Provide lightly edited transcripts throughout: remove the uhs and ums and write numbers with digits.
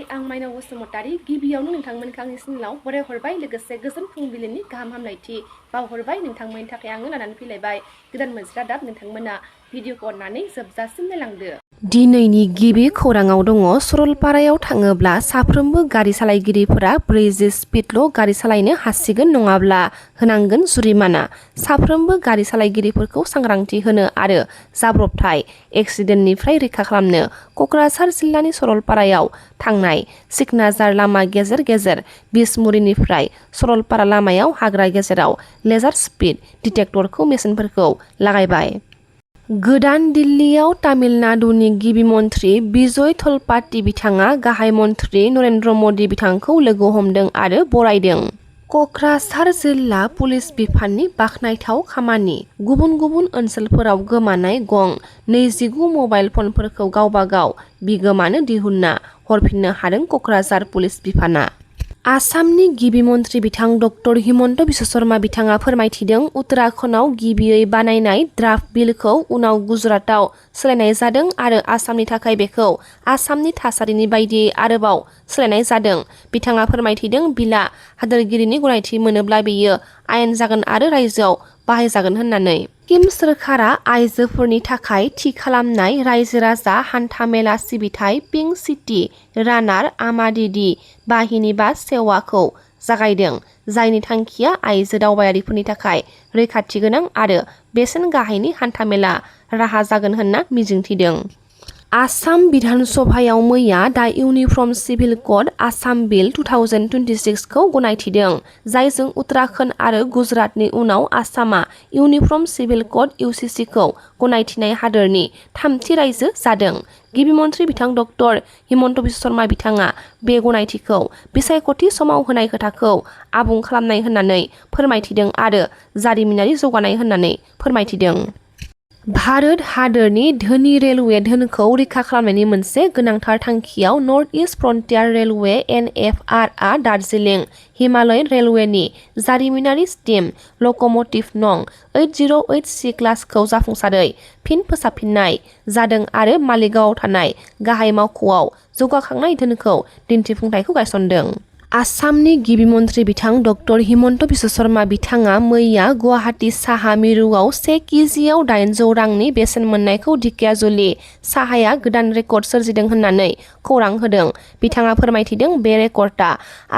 आं स्माinaoBasumatari गिबियावनो नोंथांमोनखौ आंनि चेनेलाव बरायहरबाय लोगोसे गोजोन फुंबिलिनि गाहाम हामलायथि बावहरबाय नोंथांमोननि थाखाय आङो लानानै फैलायबाय गोदान मोनसे रादाब नोंथांमोना भिडिअखौ अननानै जोबजासिम नायलांदो। दिनैनि गिबि खौराङाव दङ सरलपारायाव थाङोब्ला साफ्रोमबो गारि सालायगिरिफोरा 40 स्पिडल' गारि सालायनो हासिगोन नङाब्ला होनांगोन जुरिमाना। साफ्रोमबो गारि सालायगिरिफोरखौ सांग्रांथि होनो आरो जाब्रबथाय एक्सिडेन्टनिफ्राय रैखा खालामनो क'क्राझार जिल्लानि सरलपारायाव थांनाय सिकनाझार लामा गेजेर गेजेर बिसमुरिनिफ्राय सरलपारा लामायाव हाग्रा गेजेराव लेजार स्पिड डिटेक्टरखौ मेसिनफोरखौ लागायबाय। गोदान दिल्लीयाव तामिलनाडुनि गिबि मन्थ्रि बिजय थलपाति बिथाङा गाहाय मन्थ्रि नरेन्द्र मदि बिथांखौ लोगो हमदों आरो बरायदों। क'क्राझार जिल्ला पुलिस बिफाननि बाखनायथाव खामानि गुबुन गुबुन ओनसोलफोराव गोमानाय गं 29 मबाइल फनफोरखौ गावबा गाव बिगोमानो दिहुनना हरफिननो हादों क'क्राझार पुलिस बिफाना। आसामनि गिबि मन्थ्रि बिथां डक्टर हिमन्त बिश्व शर्मा बिथाङा फोरमायथिदों उत्तराखन्डआव गिबियै बानायनाय ड्राफ्ट बिलखौ उनाव गुजरातआव सोलायनाय जादों आरो आसामनि थाखाय बेखौ आसामनि थासारिनि बायदियै आरोबाव सोलायनाय जादों। बिथाङा फोरमायथिदों बिलआ हादोरगिरिनि गनायथि मोनोब्ला बेयो आयेन जागोन आरो रायजोआव बाहायजागोन होननानै। सिक्किम सोरखारा आइजोफोरनि थाखाय थि खालामनाय रायजो राजा हान्था मेला सिबिथाइ पिंक सिटि रानार आमादिदि बाहिनी बास सेवाखौ जागायदों जायनि थांखिया आइजो दावबायारिफोरनि थाखाय रैखाथि गोनां आरो बेसेन गाहायनि हान्थामेला राहा जागोन होनना मिजिंथिदों। आसाम बिधान सभायाव मैया दा इउनिफर्म सिभिल क'ड आसाम बिल 2026 खौ गनायथिदों जायजों उत्तराखन्ड आरो गुजरातनि उनाव आसामा इउनिफर्म सिभिल क'ड UCC खौ गनायथिनाय हादोरनि थामथि रायजो जादों। गिबि मन्थ्रि बिथां डक्टर हिमन्त बिश्व शर्मा बिथाङा बे गनायथिखौ बिसायख'थि समाव होनाय खोथाखौ आबुं खालामनाय होननानै फोरमायथिदों आरो जारिमिनारि जौगानाय होननानै फोरमायथिदों। भारत हादोरनि धोनि रेलवे धोनखौ रैखा खालामनायनि मोनसे गोनांथार थांखियाव north east frontier railway NFR आ दार्जिलिं हिमालयन रेलवेनि जारिमिनारि स्टीम लक'म'टिभ नं 8086 क्लासखौ जाफुंसारै फिन फोसाबफिननाय जादों आरो मालिगावआव थानाय गाहाय मावख'आव जौगाखांनाय धोनखौ दिन्थिफुंथायखौ गायसनदों। आसामनि गिबि मन्थ्रि बिथां डक्टर हिमन्त बिश्व शर्मा बिथाङा मैया गुवाहाटी साहा मिरुआव 1 केजिआव 800 रांनि बेसेन मोननायखौ ढेकियाजुलि साहाया गोदान रेकर्ड सोरजिदों होननानै खौरां होदों। बिथाङा फोरमायथिदों बे रेकर्डआ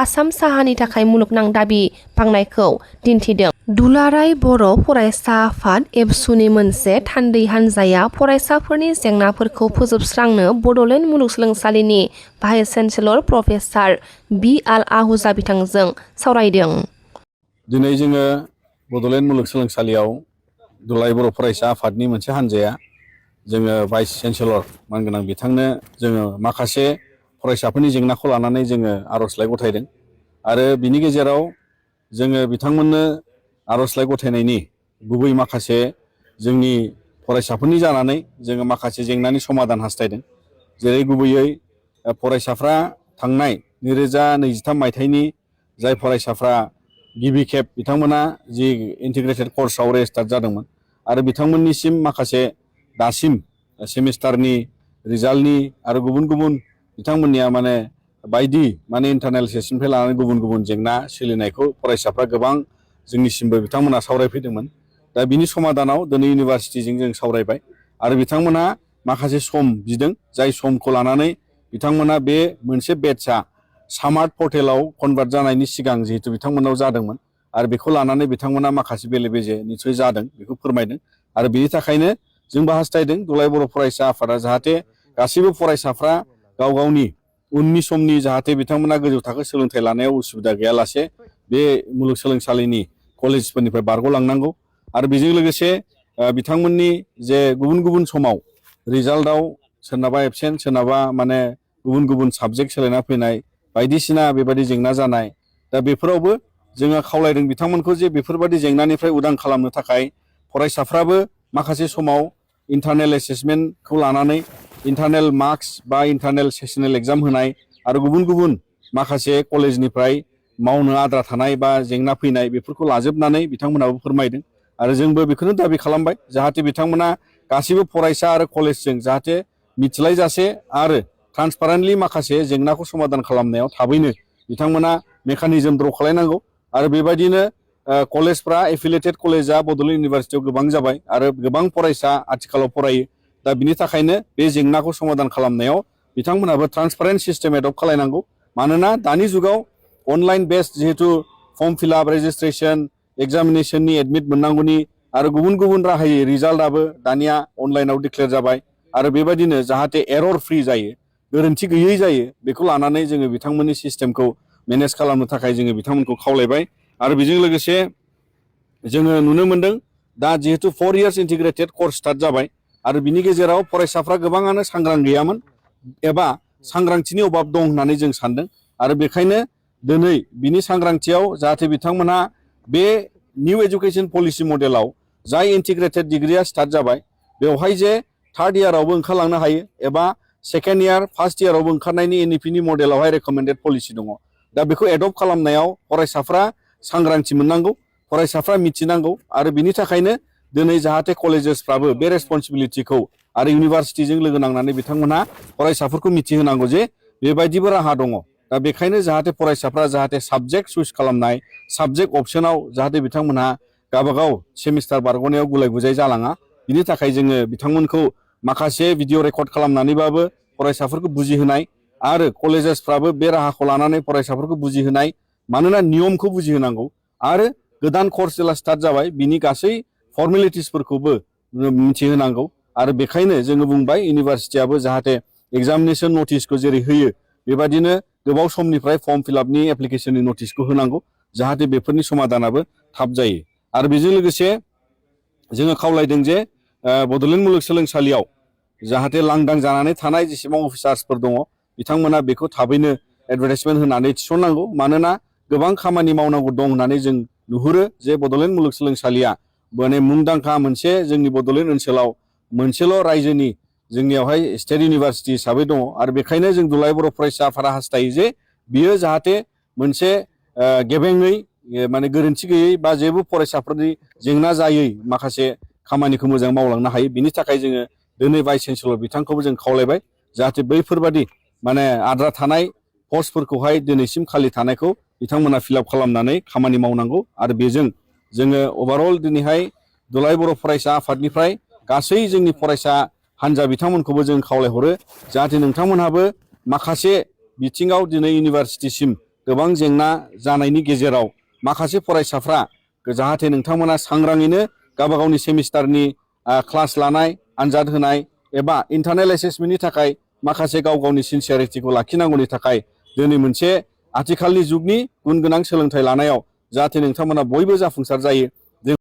आसाम साहानि थाखाय मुलुगनां दाबि बांनायखौ दिन्थिदों। दुलाराय बर' फरायसा आफाद एबसुनि मोनसे थान्दै हान्जाया फरायसाफोरनि जेंनाफोरखौ फोजोबस्रांनो बड'लेण्ड मुलुगसोलोंसालिनि भाइस चेन्सेलर प्रफेसार बि आल आहुजा बिथांजों सावरायदों। दिनै जोङो बड'लेण्ड मुलुगसोलोंसालियाव दुलाराय बर' फरायसा आफादनि मोनसे हान्जाया जोङो भाइस चेन्सेलर मानगोनां बिथांनो जोङो माखासे फरायसाफोरनि जेंनाखौ लानानै जोङो आर'जलाइ गथायदों आरो बिनि गेजेराव जोङो बिथांमोननो आर'जलाइ गथायनायनि गुबै माखासे जोंनि फरायसाफोरनि जानानै जोङो माखासे जेंनानि समाधान हास्थायदों। जेरै गुबैयै फरायसाफ्रा थांनाय 2023 मायथाइनि जाय फरायसाफ्रा गिबि खेब बिथांमोना जि इन्टिग्रेटेड कर्सआव रेजिस्टार जादोंमोन आरो बिथांमोननिसिम माखासे दासिम सेमिस्टारनि रिजाल्टनि आरो गुबुन गुबुन बिथांमोननिया बायदि इन्टारनेल सेसनिफ्राय लानानै गुबुन गुबुन जेंना सोलिनायखौ फरायसाफ्रा गोबां जोंनिसिमबो बिथांमोना सावरायफैदोंमोन। दा बिनि समाधानाव दिनै इउनिभार्सिटिजों जों सावरायबाय आरो बिथांमोनहा माखासे सम बिदों जाय समखौ लानानै बिथांमोना बे मोनसे बेटचआ स्मार्ट पर्टेलाव कनभार्ट जानायनि सिगां जिहेतु बिथांमोनाव जादोंमोन आरो बेखौ लानानै बिथांमोना माखासे बेले बेजे निसय जादों बेखौ फोरमायदों आरो बेनि थाखायनो जोंबो हास्थायदों दुलाराय बर' फरायसा आफादा जाहाथे गासैबो फरायसाफ्रा गाव गावनि उननि समनि जाहाथे बिथांमोना गोजौ थाखो सोलोंथाइ लानायाव उसुबिदा गैयालासे बे मुलुगसोलोंसालिनि कलेजफोरनिफ्राय बारग'लांनांगौ आरो बेजों लोगोसे बिथांमोननि जे गुबुन गुबुन समाव रिजाल्टआव सोरनाबा एबसेन्ट सोरनाबा गुबुन गुबुन साबजेक्ट सोलायना फैनाय बायदिसिना बेबायदि जेंना जानाय दा बेफोरावबो जोङो खावलायदों बिथांमोनखौ जे बेफोरबायदि जेंनानिफ्राय उदां खालामनो थाखाय फरायसाफ्राबो माखासे समाव इन्टारनेल एसेसमेन्टखौ लानानै इन्टारनेल मार्क्स बा इन्टारनेल सेसनेल एग्जाम होनाय आरो गुबुन गुबुन माखासे कलेजनिफ्राय मावनो आद्रा थानाय बा जेंना फैनाय बेफोरखौ लाजोबनानै बिथांमोनाबो फोरमायदों आरो जोंबो बेखौनो दाबि खालामबाय जाहाथे बिथांमोना गासैबो फरायसा आरो कलेजजों जाहाथे मिथिलायजासे आरो ट्रान्सपारेन्टलि माखासे जेंनाखौ समाधान खालामनायाव थाबैनो बिथांमोना मेकानिजम द्र खालायनांगौ आरो बेबायदिनो कलेजफ्रा एफिलिएटेड कलेजा बड'लेण्ड इउनिभारसिटियाव गोबां जाबाय आरो गोबां फरायसा आथिखालाव फरायो दा बिनि थाखायनो बे जेंनाखौ समाधान खालामनायाव बिथांमोनाबो ट्रान्सपारेन्ट सिस्टेम एडप्ट खालायनांगौ मानोना दानि जुगाव अनलाइन बेस्ड जिहेतु फर्म फिलआप रेजिस्ट्रेसन एग्जामिनेसननि एडमिट मोननांगौनि आरो गुबुन गुबुन राहायै रिजाल्टआबो दानिया अनलाइनाव डिक्लेयार जाबाय आरो बेबायदिनो जाहाथे एरर फ्रि जायो गोरोन्थि गैयै जायो बेखौ लानानै जोङो बिथांमोननि सिस्टेमखौ मेनेज खालामनो थाखाय जोङो बिथांमोनखौ खावलायबाय आरो बेजों लोगोसे जोङो नुनो मोन्दों दा जिहेतु 4 इयार्स इन्टिग्रेटेड कर्स स्टार्ट जाबाय आरो बिनि गेजेराव फरायसाफ्रा गोबाङानो सांग्रां गैयामोन एबा सांग्रांथिनि अभाब दं होननानै जों सानदों आरो बेखायनो दिनै बिनि सांग्रांथियाव जाहाथे बिथांमोना बे निउ एजुकेशन पलिसि मडेलाव जाय इन्टिग्रेटेड डिग्रिया स्टार्ट जाबाय बेवहाय जे थार्ड इयारावबो ओंखारलांनो हायो एबा सेकेन्ड इयार फार्स्ट इयारावबो ओंखारनायनि एनइपिनि मडेलावहाय रेकमेन्डेड पलिसि दङ दा बेखौ एडप्ट खालामनायाव फरायसाफ्रा सांग्रांथि मोननांगौ फरायसाफ्रा मिथिनांगौ आरो बिनि थाखायनो दिनै जाहाथे कलेजेसफ्राबो बे रेसपन्सिबिलिटिखौ आरो इउनिभारसिटिजों लोगो नांनानै बिथांमोनहा फरायसाफोरखौ मिथिहोनांगौ जे बेबायदिबो राहा दङ दा बेखायनो जाहाथे फरायसाफ्रा जाहाथे साबजेक्ट चुज खालामनाय साबजेक्ट अपसनाव जाहाथे बिथांमोनहा गावबागाव सेमिस्टार बारग'नायाव गुलाय गुजाय जालाङा बिनि थाखाय जोङो बिथांमोनखौ माखासे भिडिअ रेकर्ड खालामनानैबाबो फरायसाफोरखौ बुजिहोनाय आरो कलेजेसफ्राबो बे राहाखौ लानानै फरायसाफोरखौ बुजिहोनाय मानोना नियमखौ बुजिहोनांगौ आरो गोदान कर्स जेला स्टार्ट जाबाय बिनि गासै फर्मेलिटिसफोरखौबो मिथिहोनांगौ आरो बेखायनो जोङो बुंबाय इउनिभारसिटियाबो जाहाथे एग्जामिनेसन नटिसखौ जेरै होयो बेबायदिनो गोबाव समनिफ्राय फर्म फिलआपनि एप्लिकेशननि नटिसखौ होनांगौ जाहाथे बेफोरनि समाधानाबो थाब जायो आरो बेजों लोगोसे जोङो खावलायदों जे बड'लेण्ड मुलुगसोलोंसालियाव जाहाथे लांदां जानानै थानाय जेसेबां अफिसार्सफोर दङ बिथांमोना बेखौ थाबैनो एडभार्टाइजमेन्ट होनानै थिसननांगौ मानोना गोबां खामानि मावनांगौ दं होननानै जों नुहुरो जे बड'लेण्ड मुलुगसोलोंसालिया माने मुंदांखा मोनसे जोंनि बड'लेण्ड ओनसोलाव मोनसेल' रायजोनि जोंनियावहाय स्टेट इउनिभारसिटि हिसाबै दङ आरो बेखायनो जों दुलाराय बर' फरायसा आफादा हास्थायो जे बियो जाहाथे मोनसे गेबेङै माने गोरोन्थि गैयै बा जेबो फरायसाफोरनि जेंना जायै माखासे खामानिखौ मोजां मावलांनो हायो बिनि थाखाय जोङो दिनै भाइस चेन्सेलर बिथांखौबो जों खावलायबाय जाहाथे बैफोरबादि माने आद्रा थानाय पस्टफोरखौहाय दिनैसिम खालि थानायखौ बिथांमोना फिलआप खालामनानै खामानि मावनांगौ आरो बेजों जोङो अभारअल दिनैहाय दुलाराय बर' फरायसा आफादनिफ्राय गासै जोंनि फरायसा हान्जा बिथांमोनखौबो जों खावलायहरो जाहाथे नोंथांमोनहाबो माखासे बिथिङाव दिनै इउनिभारसिटिसिम गोबां जेंना जानायनि गेजेराव माखासे फरायसाफ्रा जाहाथे नोंथांमोना सांग्राङैनो गावबा गावनि सेमिस्टारनि क्लास लानाय आनजाद होनाय एबा इन्टारनेल एसेसमेन्टनि थाखाय माखासे गाव गावनि सिनसियारिटिखौ लाखिनांगौनि थाखाय दिनै मोनसे आथिखालनि जुगनि गुन गोनां सोलोंथाइ लानायाव जाहाथे नोंथांमोना बयबो जाफुंसार जायो